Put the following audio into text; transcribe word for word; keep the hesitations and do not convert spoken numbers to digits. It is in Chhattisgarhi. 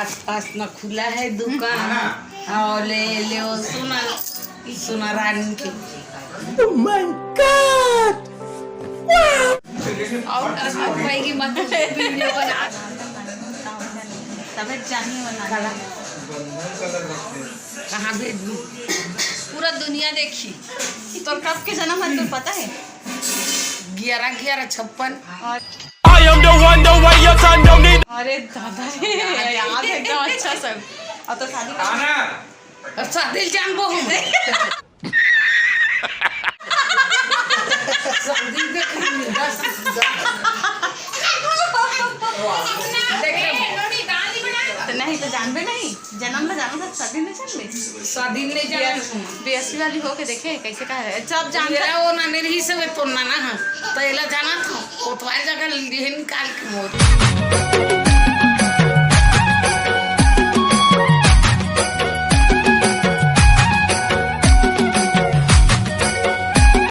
आसपास में खुला है दुकान। और ले ले वो सोना, सोना रानी के। Oh my God! और, और भाई की मत वीडियो बना। तबे जानी वाला। कहाँ भेज दूँ? पूरा दुनिया देखी। तोर कब के जन्म है, तू पता है? ग्यारह ग्यारह छप्पन। और I am the one, the way your son don't need। अरे दादा रे, याद है एकदम अच्छा सब। और तो शादी कर अब शादी जानबो हम। शादी देख ली, बस। तो नहीं तो जानबे नहीं, जन्म ला जानबे, शादी नहीं जानबे। शादी नहीं जान। बीएससी वाली होके देखे कैसे का है, सब जानता। मेरा वो ना, मेरी ही सब तो ना ना है, तो एला जाना था, कोतवाल जगह लिए निकाल के मोर।